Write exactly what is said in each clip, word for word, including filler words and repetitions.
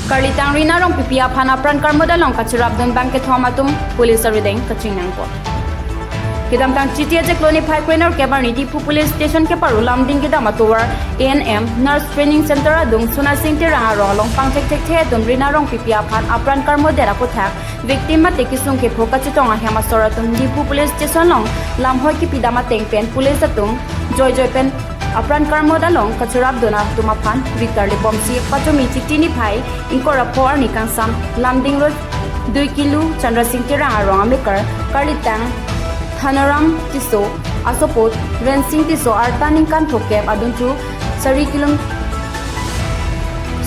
Karlitang Rina Rongpipi aphan apran karmo det along kachirapdun bangkethom atum police arideng kachingnangpo. Kedamtang Chiti achiklo niphai kre-nerkep arni Diphu Police Station keparu Lumding kedam atovar A N M Nurse Training Center adung Sonasing Terang arong along pangthekthekthe atum Rina Rongpipi aphan apran karmo det aputhak victim mate kesung kepho kachetong ahem asor atum Diphu Police Station along lamhoi kepidam ateng pen police atum joijoi pen apran karmo det along kachirapdun atum aphan Victor Lepomsi pachumi Chiti niphai ingkoi ra pho arni kangsam Lumding Road dui kilo Chandra Sing Terang arong amekar Karlitang Thanaram Tisso asopo Rensing Tisso arta ningkan thomkep adun thu sari kilo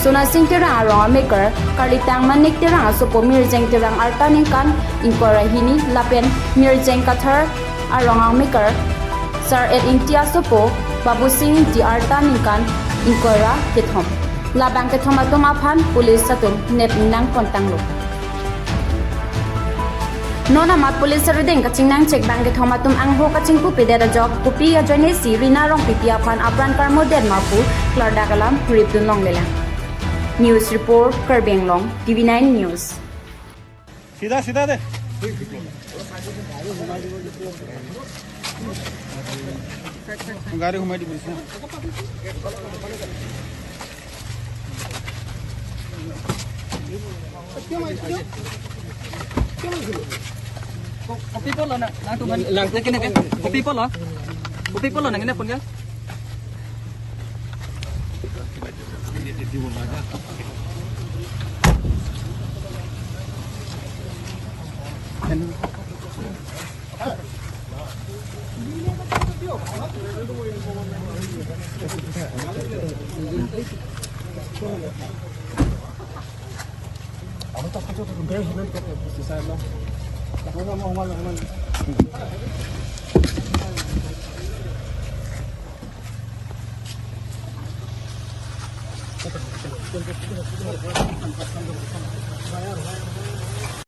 Sonasing Terang arong amekar Karlitang Manik Terang asopo Mirjeng Terang arta ningkan ingkoi ra hini lapen Mirjeng Kathar arong amekar Sar-et Ingti asopo Babusing Ingti arta ningkan ingkoi ra kethom. La bangkethom atum aphan police atum nep nangpontanglo. Non amat police arideng kachingnangchek bangkethom atum angho kachingpupedet ajok kopi ajoinesi Rina Rongpipi aphan apran karmo det ma pu klardak alam ripdun longlelang. News report, Karbi Anglong, T V nine News. सीधा सीधा दे। गाड़ी घुमाई दी पुलिस ने। Kopi pulo na, nangtum nang kene ke? Kopi pulo? Kopi pulo nang kene pun ke?